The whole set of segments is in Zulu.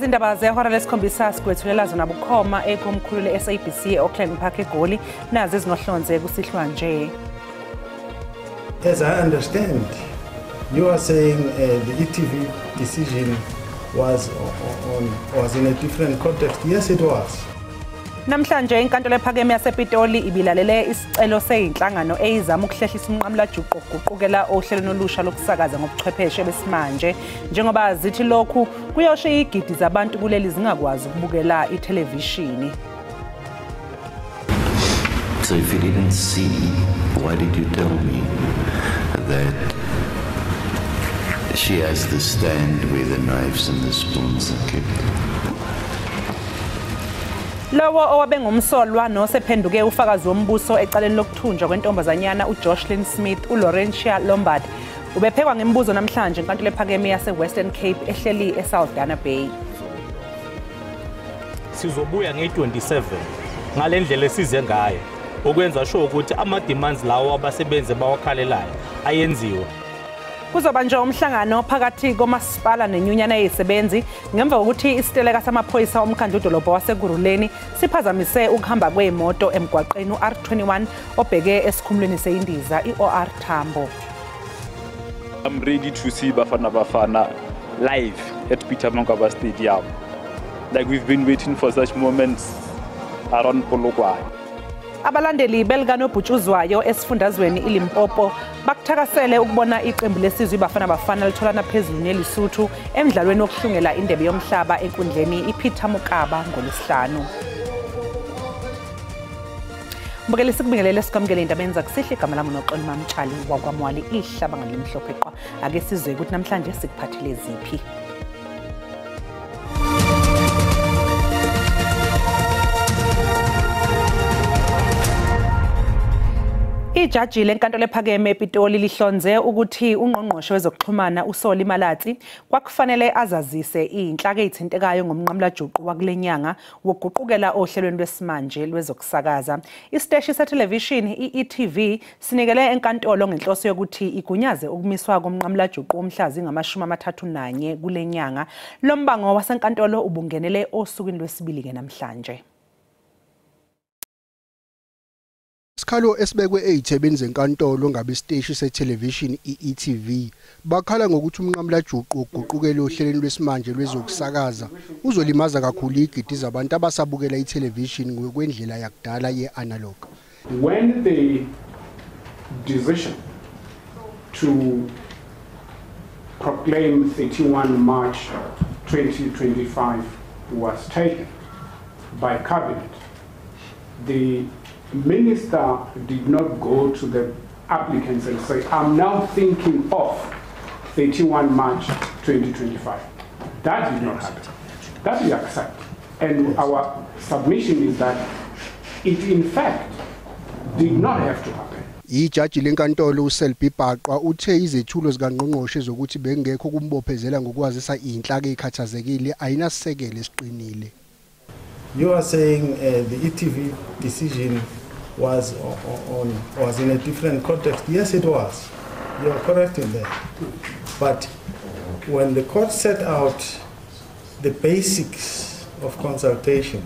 Izindaba zehora lesikhombisa sikwethulela zona bukhoma ekomkhulu le-SABC e-Auckland Park eGoli, nazi ezinohlonze kusihlwa nje. As I understand, you are saying the e.tv decision was in a different context. Yes, it was. Namhlanje inkantolo ephakeme yasePitoli ibilalele isicelo seyinhlangano eyizama ukuhlehlisa umnqamulajuqu oguqukela ohlelweni olusha lokusakaza ngobuchwepheshe besimanje, njengoba zithi lokhu kuyosho igidi zabantu kuleli zingakwazi ukubukela ithelevishini. So if you didn't see, why did you tell me that she has the stand where the knives and the spoons are kept? Lowo owabe ngumsolwa nosephenduke ufakazi wombuso ecaleni lokuthunjwa kwentombazanyana uJoshlin Smith, uLaurentia Lombard, ubephekwa ngemibuzo namhlanje enkantolo ephakeme yase-Western Cape ehleli eSaldanha Bay. Sizobuya nge-27 ngale ndlela esize ngayo ukwenza sure ukuthi ama-demands lawo abasebenzi bawakhalelayo ayenziwe. Kuzoba nje umhlangano phakathi komasipala nenyunyana yezisebenzi ngemva kokuthi isiteleka samaphoyisa omkhandlu dolobha waseKurhuleni siphazamise ukuhamba kwezimoto emgwaqeni u-R21 obheke esikhumulweni seyindiza i-OR Tambo. I'm ready to see Bafana Bafana live at Peter Mokaba Stadium. Like we've been waiting for such moments around Polokwane. Abalandeli belikanobhutshuzwayo esifundazweni iLimpopo bakuthakasele ukubona iqembu lesizwe iBafana Bafana litholana phezulu neLesotho emdlalweni wokuhlungela indebe yomhlaba enkundleni iPeter Mokaba ngoLwesihlanu. Mbukeli, sikubingelele sikwamukele indabeni zakusihle. Igama lami uNoxolo Mamtshali wakwaMwali, ihlaba ngalimhlophe qwa. Ake sizwe ukuthi namhlanje sikuphathele ziphi. Ijaji lenkantolo ephakeme ePitoli lihlonze ukuthi ungqongqoshe wezokuxhumana uSolly Malatsi kwakufanele azazise iy'nhlaka ey'thintekayo ngomnqamulajuqu wakule nyanga wokuguqukela ohlelweni lwesimanje lwezokusakaza. Isiteshi sethelevishini i-e.tv sinikele enkantolo ngenhloso yokuthi igunyaze ukumiswa komnqamulajuqu womhla zingama-31 kule nyanga. Lo mbango wasenkantolo ubungenele osukwini lwesibili-ke namhlanje. Isikhalo esibekwe ey'thebeni zenkantolo ngabe isiteshi sethelevishini i-e.tv bakhala ngokuthi umnqamulajuqu oguqukele ohlelweni lwesimanje lwezokusakaza uzolimaza kakhulu igidi zabantu abasabukela ithelevishini ngokwendlela yakudala ye-analog. When the decision to proclaim 31 March 2025 was taken by cabinet, the minister did not go to the applicants and say, I'm now thinking of 31 March 2025. That did not happen. That we accept. And our submission is that it in fact did not have to happen. Ijaji lenkantolo uSelby Baqwa uthe izethulo zikangqongqoshe zokuthi bengekho kumbophezela ngokwazisa iy'nhlaka ey'khathazekile ayinasisekelo esiqinile. You are saying the e.tv decision was in a different context. Yes, it was. You are correct in that. But when the court set out the basics of consultation,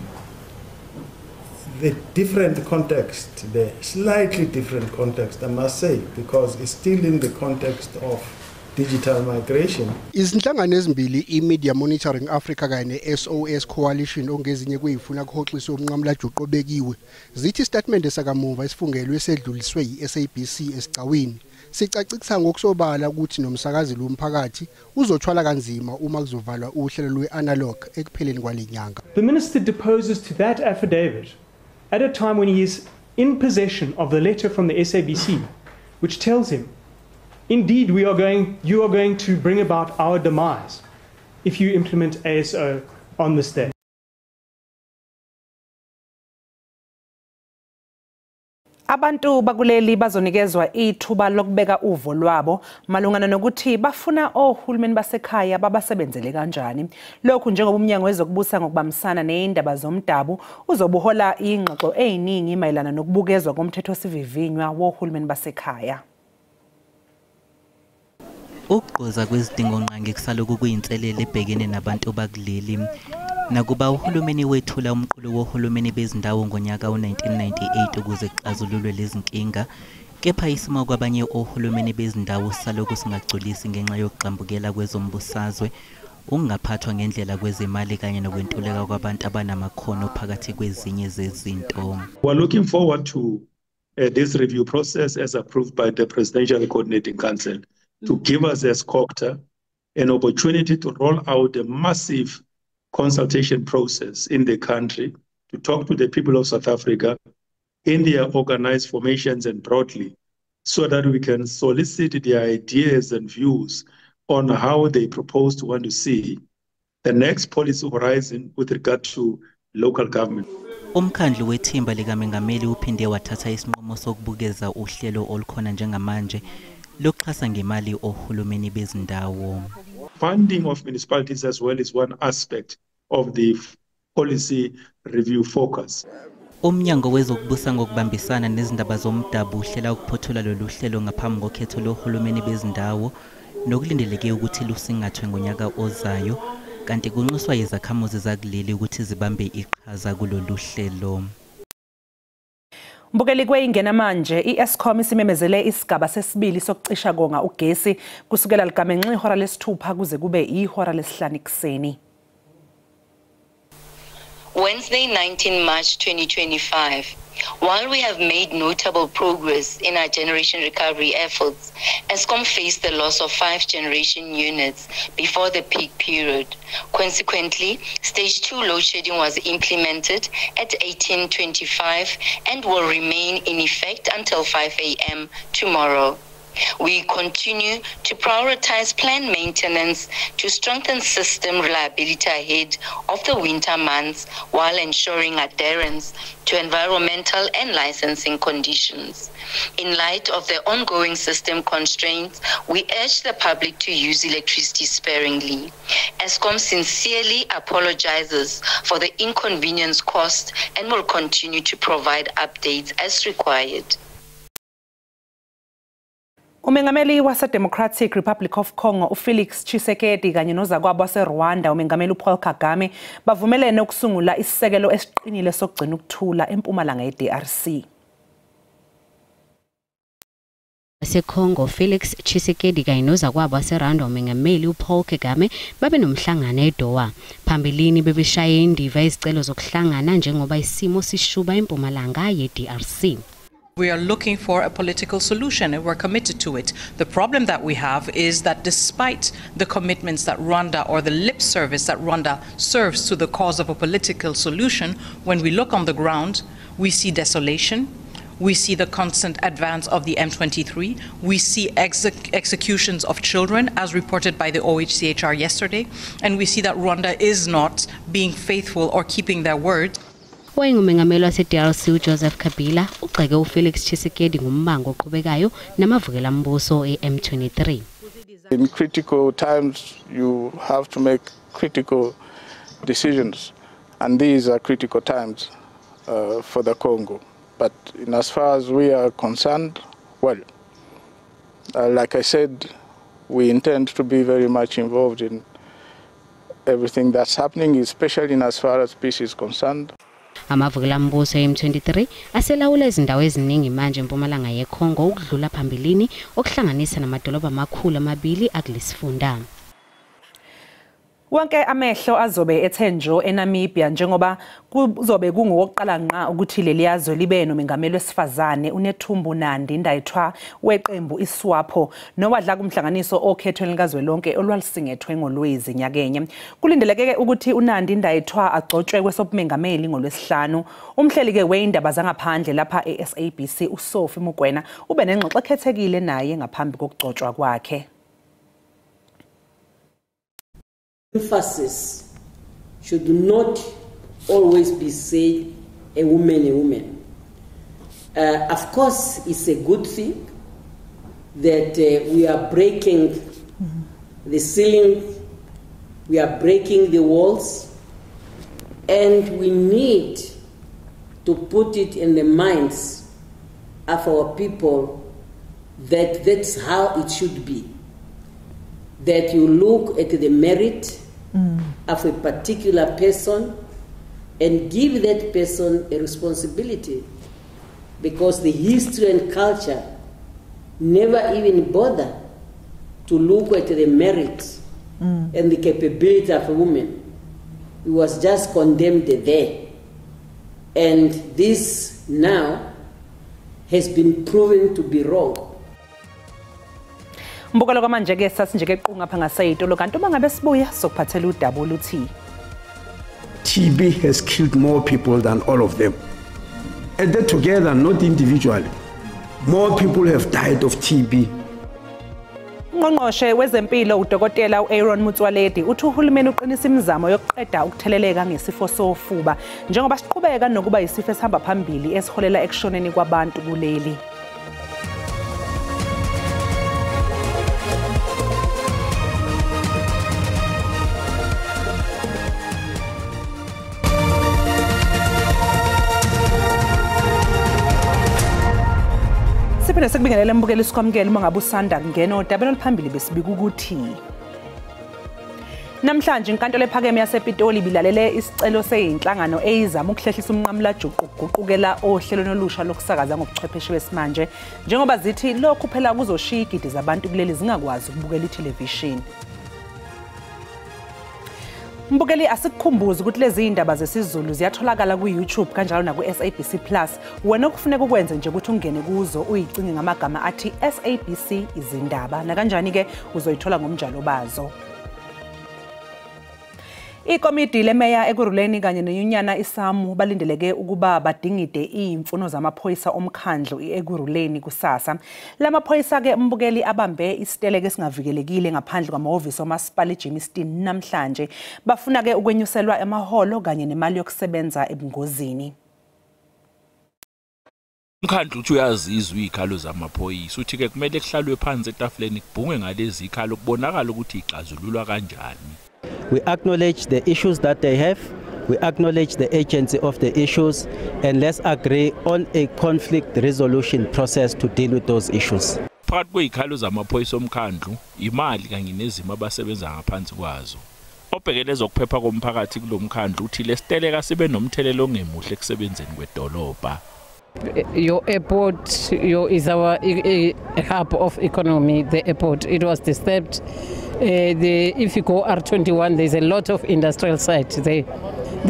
the different context, the slightly different context, I must say, because it's still in the context of digital migration. Izinhlangano ezimbili iMedia Monitoring Africa kanye ne-SOS Coalition ongezinye kuyifuna kuhoxiswe umnqamulajuqu obekiwe zithi isitatimende sakamuva esifungelwe esedluliswe yi-SABC esigcawini sicacisa ngokusobala ukuthi nomsakazi lomphakathi uzothwala kanzima uma kuzovalwa uhlelo lwe-analog ekupheleni kwale nyanga. The minister deposes to that affidavit at a time when he is in possession of the letter from the SABC which tells him, indeed, you are going to bring about our demise if you implement ASO on this day. Abantu bakuleli bazonikezwa ithuba lokubeka uvo lwabo malungana nokuthi bafuna ohulumeni basekhaya babasebenzele kanjani. Lokhu njengoba umnyango wezokubusa ngokubambisana nezindaba zomdabu uzobuhola ingxoxo eziningi mayelana nokubukezwa komthethosivivinywa wohulumeni basekhaya. Ukugqoza kwezidingongqangi kusalokhu kuyinselele ebhekene nabantu bakuleli. Nakuba uhulumeni wethula umqulu wohulumeni bezindawo ngonyaka we-1998 ukuze kuxazululwe lezi nkinga, kepha isimo kwabanye ohulumeni bezindawo salokhu singagculisi ngenxa yokugxambukela kwezombusazwe, ukungaphathwa ngendlela kwezimali kanye nokwentuleka kwabantu abanamakhono phakathi kwezinye zezinto. We are looking forward to this review process as approved by the Presidential Coordinating Council to give us as COGTA an opportunity to roll out a massive consultation process in the country to talk to the people of South Africa in their organized formations and broadly, so that we can solicit their ideas and views on how they propose to want to see the next policy horizon with regard to local government. Umkhandlu wethimba likamengameli uphinde wathatha isinqumo sokubukeza uhlelo olukhona njengamanje lokuxhasa ngemali ohulumeni bezindawo. Funding of municipalities as well is one aspect of the policy review focus. Umnyango wezokubusa ngokubambisana nezindaba zomdabu uhlela ukuphothula lolu hlelo ngaphambi kokhetho lohulumeni bezindawo nokulindeleke ukuthi lusingathwe ngonyaka ozayo, kanti kunxuswa izakhamuzi zakuleli ukuthi zibambe iqhaza kulolu hlelo. Mbukeli, kweyingena manje i-Eskom isimemezele isigaba sesibili sokucisha konga ugesi kusukela ligamenxe ihora lesithupha kuze kube ihora lesihlanu ekuseni. Wednesday, 19 March 2025. While we have made notable progress in our generation recovery efforts, Eskom faced the loss of 5 generation units before the peak period. Consequently, stage 2 load shedding was implemented at 18:25 and will remain in effect until 5 a.m. tomorrow. We continue to prioritize planned maintenance to strengthen system reliability ahead of the winter months while ensuring adherence to environmental and licensing conditions. In light of the ongoing system constraints, we urge the public to use electricity sparingly. Eskom sincerely apologizes for the inconvenience caused and will continue to provide updates as required. Umengameli wase-Democratic Republic of Congo uFelix Tshisekedi kanye nozakwabo wase-Rwanda umengameli uPaul Kagame bavumelene ukusungula isisekelo esiqinile sokugcina ukuthula empumalanga ye-DRC. waseCongo Felix Tshisekedi kanye nozakwabo waseRwanda umengameli uPaul Kagame babe nomhlangano eDoha. Phambilini bebeshaye indiva izicelo zokuhlangana njengoba isimo sishuba empumalanga ye-DRC. We are looking for a political solution and we're committed to it. The problem that we have is that despite the commitments that Rwanda, or the lip service that Rwanda serves to the cause of a political solution, when we look on the ground, we see desolation. We see the constant advance of the M23. We see executions of children, as reported by the OHCHR yesterday. And we see that Rwanda is not being faithful or keeping their word. Owayengumengameli wase-DRC uJoseph Kabila ugxeke uFelix Tshisekedi ngombango oqhubekayo namavukelambuso e-M23. In critical times, you have to make critical decisions, and these are critical times for the Congo. But in as far as we are concerned, well, like I said, we intend to be very much involved in everything that's happening, especially in as far as peace is concerned. Amavukelambuso e-M23 aselawula izindawo eziningi manje empumalanga yeCongo ukudlula phambilini, okuhlanganisa namadolobha amakhulu amabili akulesifunda. Wonke amehlo azobe ethe njo eNamibia njengoba kuzobe kungokokuqala ngqa ukuthi leli yazwe libe nomengameli wesifazane uNetumbo Nandi-Ndaitwah weqembu iSWAPO nowadla kumhlanganiso okhethweni likazwelonke olwalusingethwe ngoLwezi nyakenye. Kulindeleke ukuthi uNandi-Ndaitwah agcotshwe kwesobumengameli ngoLwesihlanu. Umhleli-ke wezindaba zangaphandle lapha e-SABC uSophie Mokoena ube nengxoxo ekhethekile naye ngaphambi kokugcotshwa kwakhe. Emphasis should not always be said a woman, a woman. Of course, it's a good thing that we are breaking the ceiling, we are breaking the walls, and we need to put it in the minds of our people that that's how it should be. That you look at the merit of a particular person and give that person a responsibility, because the history and culture never even bother to look at the merit and the capability of a woman. It was just condemned there. And this now has been proven to be wrong. Mbukelo kwamanje ke sasinje ke qunga pha ngasayitolo kanti uma ngabe sibuya sokuphathela udaba oluthi TB has killed more people than all of them. And then together, not individually, more people have died of TB. Ungqongqoshe wezempilo uDokotela uAaron Motsoaledi uthi uhulumeni uqinisa imizamo yokuqeda ukutheleleka ngesifo sofuba njengoba siqhubeka nokuba isifo esihamba phambili esiholela ekushoneni kwabantu kuleli. Siphinde sikubingelele mbukeli sikwamukele uma ngabe usanda kungena odabeni oluphambili besibika ukuthi namhlanje inkantolo ephakeme yasePitoli ibilalele isicelo seyinhlangano eyizama ukuhlehlisa umnqamulajuqu ukuguqukela ohlelweni olusha lokusakaza ngobuchwepheshe besimanje njengoba zithi lokhu phela kuzoshiya igidi zabantu kuleli zingakwazi ukubukela ithelevishini. Mbukeli asikukhumbuze ukuthi lezi indaba zesiZulu ziyatholakala ku-YouTube kanjalo naku-SABC Plus. Wena okufuneka ukwenze nje ukuthi ungene kuzo uyicinge ngamagama athi SABC izindaba. Nakanjani ke uzoyithola ngomjalo bazo. Ikomidi lemeya Ekurhuleni kanye nenyunyana iSAMWU balindeleke ukuba badingide iy'mfuno zamaphoyisa omkhandlu Ekurhuleni kusasa. Lamaphoyisa ke mbukeli abambe isiteleke esingavikelekile ngaphandle kwamahhovisi omasipala eGermiston namhlanje. Bafuna ke ukwenyuselwa emaholo kanye nemali yokusebenza ebungozini. Umkhandlu uthi uyazizwa izikhalo zamaphoyisa uthi ke kumele kuhlalwe phansi etafuleni kubhungwe ngalezi zikhalo kubonakala ukuthi ixazululwa kanjani. We acknowledge the issues that they have, we acknowledge the agency of the issues, and let's agree on a conflict resolution process to deal with those issues. Phakathi kwezikhalo zamaphoyisa omkhandlu, imali kanye nezimo abasebenza ngaphansi kwazo. Obhekele ezokuphepha komphakathi kulomkhandlu uthi lesiteleka sibe nomthelelo ongemuhle ekusebenzeni kwedolobha. Your airport is our hub of economy, the airport. It was disturbed. If you go R21, there's a lot of industrial sites. There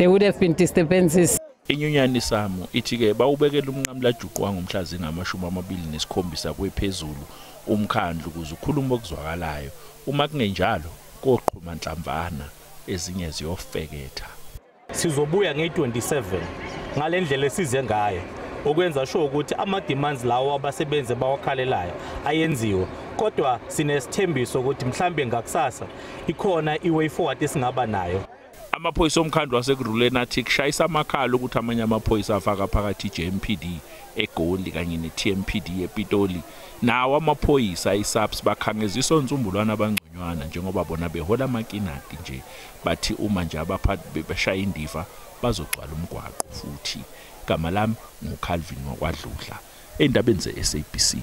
would have been disturbances. Inyunyana iSAMWU ithi ke bawubekela umnqamulajuqu wangomhla zingama-27 kwephezulu umkhandlu ukuze ukhulume okuzwakalayo. Uma kungenjalo koqhuma nhlamvana ezinye ziyofeketha. Sizobuya nge-27 ngalendlela esize ngayo okwenza sure ukuthi ama-demands lawo abasebenzi bawakhalelayo ayenziwe, kodwa sinesithembiso ukuthi mhlambe ngakusasa ikhona i-way forward esingaba nayo. Amaphoyisa omkhandlu waseKurhuleni athi kushayisa amakhala ukuthi amanye amaphoyisa afaka phakathi i-JMPD eGoli kanye ne-TMPD ePitoli. Nawo amaphoyisa i-SAPS bakhangeziswa onsumbulwana abangconywana njengoba bona behola amakinati nje, bathi uma nje abaphathi beshaya indiva bazogcwala umgwaqo futhi. Igama lami nguCalvin wakwaDludla endabeni ze-SABC.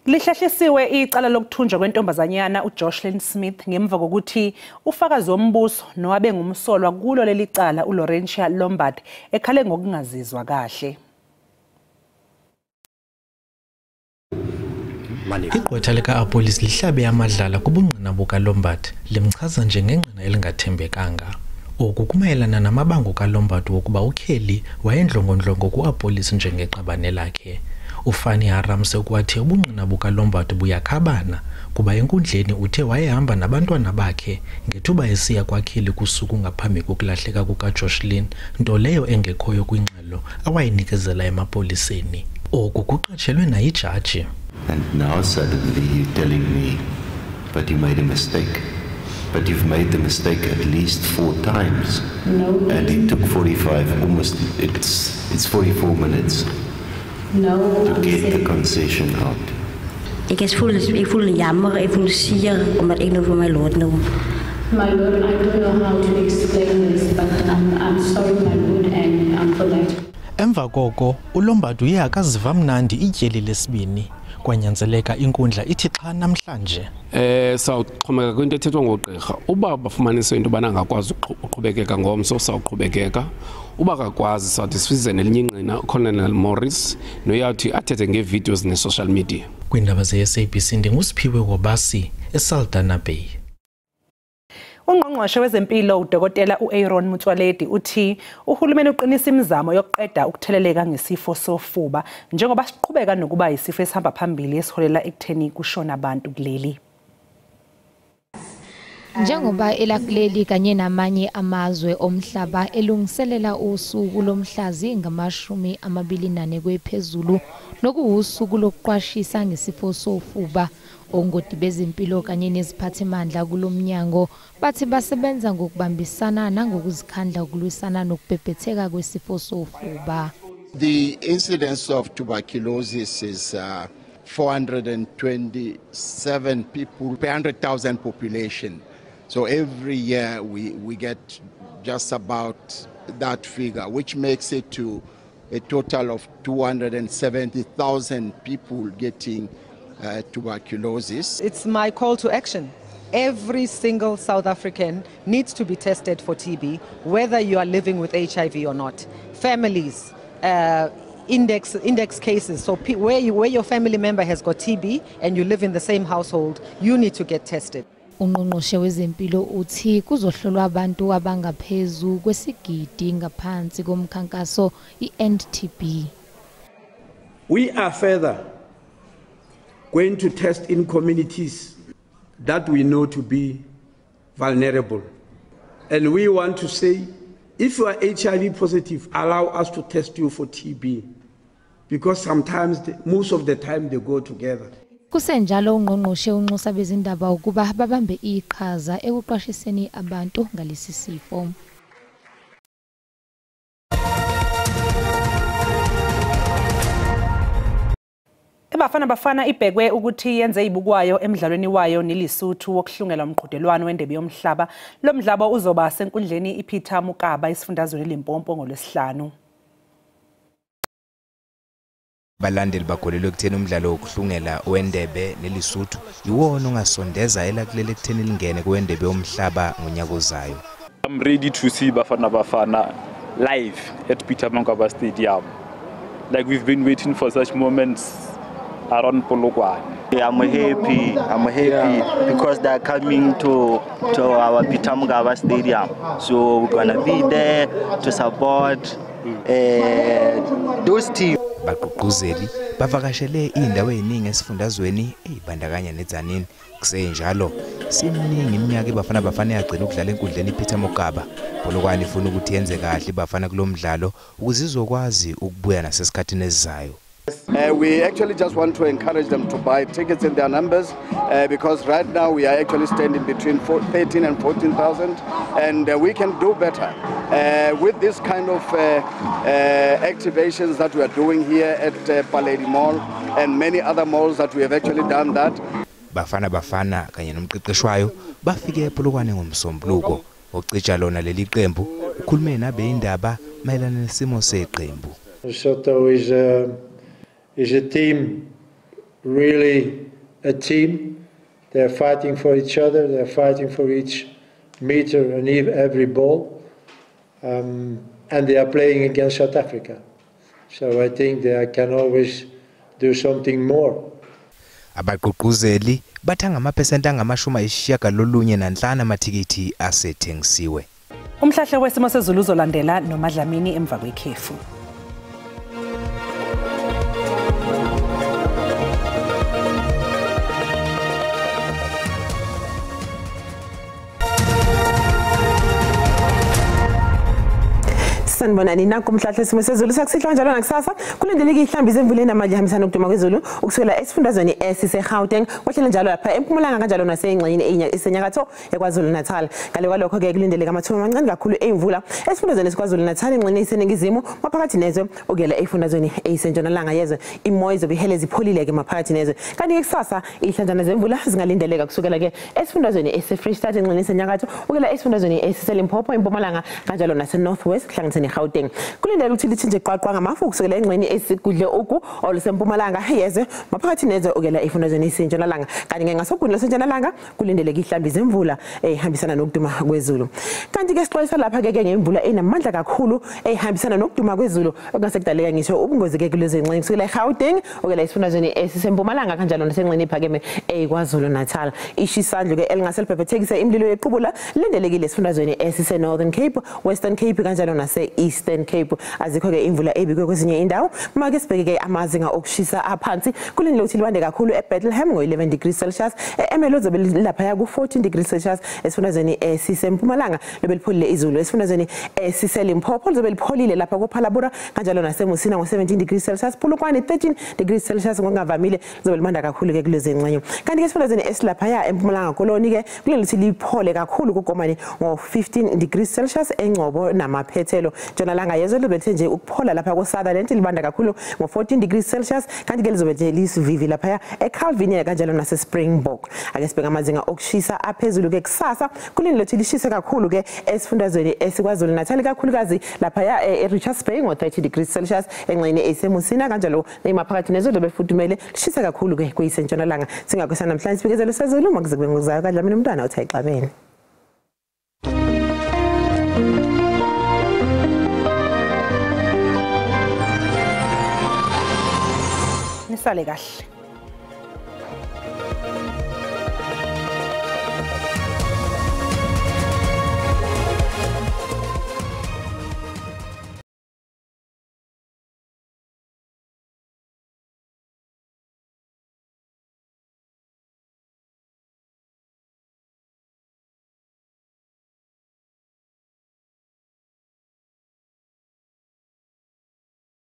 Lihlehlisiwe icala lokuthunjwa kwentombazanyana uJoshlin Smith ngemva kokuthi ufakazi wombuso nowabe ngumsolwa kulo leli cala uLaurentia Lombard ekhale ngokungazizwa kahle. Igqwetha lika-Appollis lihlabe amadlala kubungqina bukaLombard limchaza njengengqina elingathembekanga. Oku kumayelana namabango kaLombard wokuba uKelly wayendlongondlongo ku-Appollis njengeqabane lakhe. uFani Haramse kwathi ubungqina bukaLombard buyakhabana kuba enkundleni uthe wayehamba nabantwana bakhe ngethuba esiya kwaKelly kusuku ngaphambi kokulahleka kukaJoshlin, nto leyo engekhoyo kwingxelo awayinikezela emapoliseni. Oku kuqatshelwe nayijaji. And now suddenly you're telling me, but you made a mistake. But you've made the mistake at least 4 times. No. And it took 45, almost, it's 44 minutes. No, to get the concession out. Ek voel jammer, ek voel seer omdat ek nou vir my lord nou. My lord, I don't know how to explain this, but I'm sorry, my lord, and I'm for that. Emva koko uLombard uye akaziva mnandi ityeli lesibini. Kwanyanzeleka inkundla ithi xa namhlanje. Sawuxhomekeka kwinto ethethwa ngogqirha. Uba bafumanise into yobana angakwazi uqhubekeka ngomso, sawuqhubekeka. Uba akakwazi, sawuthi sifize nelinye ingqina, uColonel Morris, noyawuthi athethe ngee-videos ne-social media. Kwiindaba ze-SABC ndinguSiphiwe Wobasi eSaldanha Bay. Ungqongqoshe wezempilo uDokotela uAaron Motsoaledi uthi uhulumeni uqinisa imizamo yokuqeda ukutheleleka ngesifo sofuba njengoba siqhubeka nokuba isifo esihamba phambili esiholela ekutheni kushona abantu kuleli. Njengoba elakuleli kanye namanye amazwe omhlaba elungiselela usuku lomhla zingama-24 kwephezulu nokuwusuku lokuqwashisa ngesifo sofuba, ongoti bezempilo kanye neziphathimandla kulomnyango bathi basebenza ngokubambisana nangokuzikhandla ukulwisana nokubhebhetheka kwesifo sofuba. The incidence of tuberculosis is 427 people per 100,000 population. So every year we get just about that figure, which makes it to a total of 270,000 people getting tuberculosis. It's my call to action. Every single South African needs to be tested for TB, whether you are living with HIV or not. Families, index cases, so where your family member has got TB and you live in the same household, you need to get tested. Ungqongqoshe wezempilo uthi kuzohlolwa abantu abangaphezu kwesigidi ngaphansi komkhankaso i-End TB. We are further going to test in communities that we know to be vulnerable. And we want to say, if you are HIV positive, allow us to test you for TB. Because sometimes, most of the time, they go together. Kusenjalo ungqongqoshe unxusa bezindaba ukuba babambe iqhaza ekuqwashiseni abantu ngalesi sifo. Bafana Bafana ibhekwe ukuthi yenze ibukwayo emidlalweni wayo neLesotho wokuhlungela umqhudelwano wendebe yomhlaba. Lo mdlalo uzoba senkundleni iPeter Mokaba esifundazweni Limpopo ngoLwesihlanu. Abalandeli bakholelwa ekutheni umdlalo wokuhlungela wendebe neLesotho iwona ongasondeza elakuleli ekutheni lingene kuwendebe yomhlaba ngonyaka ozayo. I'm ready to see Bafana Bafana live at Peter Mokaba Stadium. Like we've been waiting for such moments around Polokwane. I'm happy because they're coming to our Peter Mokaba Stadium. So we're gonna be there to support those teams. Abagqugquzeli bavakashele indawo eziningi esifundazweni ezibandakanya neTzaneen. Kusenjalo siminingi iminyaka iBafana Bafana yagcina ukudlala enkundleni iPeter Mokaba. Polokwane ifuna ukuthi yenze kahle iBafana kulomdlalo ukuze izokwazi ukubuya nasesikhathini esizayo. We actually just want to encourage them to buy tickets in their numbers because right now we are actually standing between 13 and 14,000, and we can do better with this kind of activations that we are doing here at Paledi Mall and many other malls that we have actually done that. Bafana Bafana kanye nomqeqeshi wayo bafike ePolokwane ngomsombuluko. Ocija lona leli qembu ukhulume nabe indaba mayelana nesimo seqembu. Lesotho is a team, really a team. They're fighting for each other, they're fighting for each meter and every ball. And they are playing against South Africa. So I think they can always do something more. Abagqugquzeli bathenga amaphesenti angama-95 amathikithi asethengiswe. Umhlahlo wesimo sezulu uzolandela noMadlamini emva kwekhefu. Sanibonani nakho umhlahlo esimo sezulu sakusihlwa njalo nakusasa kulindeleke ihlambi zemvula enamandla ihambisana nokuduma kwezulu ukusukela esifundazweni esiseGauteng kwehlela njalo lapha eMpumalanga kanjalo nasengxenyeni esenyakatho yaKwaZulu Natal. Ngale kwalokho ke kulindeleke amathuba amancane kakhulu emvula esifundazweni esiKwaZulu Natal ingxenye eseningizimu maphakathi nezwe ukuyela esifundazweni esentshonalanga yezwe. Imoya izobe ihele zipholile ke maphakathi nezwe. Kanti ke kusasa ihlanjana zemvula zingalindeleka kusukela ke esifundazweni eseFree State ingxenye esenyakatho ukuyela esifundazweni esiseLimpopo eMpumalanga kanjalo nase North West kuhlanganise neGauteng. Kulindele ukuthi lithi nje qwaqwa ngamafu kusukela engxenye esigudle ugu olusempumalanga yezwe maphakathi nezwe ukela esifundazweni esentshonalanga, kanti ke ngasogwini lwasentshonalanga kulindeleke ihlambi zemvula ehambisana nokuduma kwezulu. Kanti ke sixwayisa lapha ke ngemvula enamandla kakhulu ehambisana nokuduma kwezulu okungase kudaleka ngisho ubungozi ke kulezi ngxenye kusukela eGauteng okela esifundazweni esisempumalanga kanjalo nasengxenye ephakeme eKwaZulu Natal. Ishisandlu ke elingase libhebhethekise imililo yequbula lindelekile esifundazweni esise Northern Cape, Western Cape kanjalo nase Eastern Cape. Azikho ke imvula ebikwe kwezinye indawo. Make sibheke ke amazinga okushisa aphansi, kulindele ukuthi liwande kakhulu eBethlehem ngo-11 degrees Celsius, eMelo zobe laphaya ku-14 degrees Celsius esifundazweni esisempumalanga lobe lipholile izulu. Esifundazweni esiseLimpopo lizobe lipholile lapha koPhalabura kanjalo naseMusina ngo-17 degrees Celsius, Polokwane 13 degrees Celsius ngokungavamile lizobe limanda kakhulu ke kulezi ngxenye. Kanti ke esifundazweni esilaphaya eMpumalanga Koloni ke kulindele ukuthi liphole kakhulu kuGomane ngo-15 degrees Celsius, eNgcobo namaphethelo. Ntshonalanga yezwe lizobe lithe nje ukuphola lapha ko-Sutherland libanda kakhulu ngo-14 degrees Celsius, kanti ke lizobe nje lisivivi laphaya eCalvinia kanjalo nase-Springbok. Ake sibheke amazinga okushisa aphezulu ke kusasa, kulindele ukuthi lishise kakhulu ke esifundazweni esiKwaZulu Natal, kakhulukazi laphaya e-Richards Bay ngo-30 degrees Celsius, engxenye eseMusina kanjalo nemaphakathi nezwe lizobe lifudumele lishise kakhulu ke kuyisentshonalanga. Singakwesa namhlanje isibikezelo sezulu makuze kube ngokuzayo kaDlamini umntwana uthi ayixabene. Nisale kahle.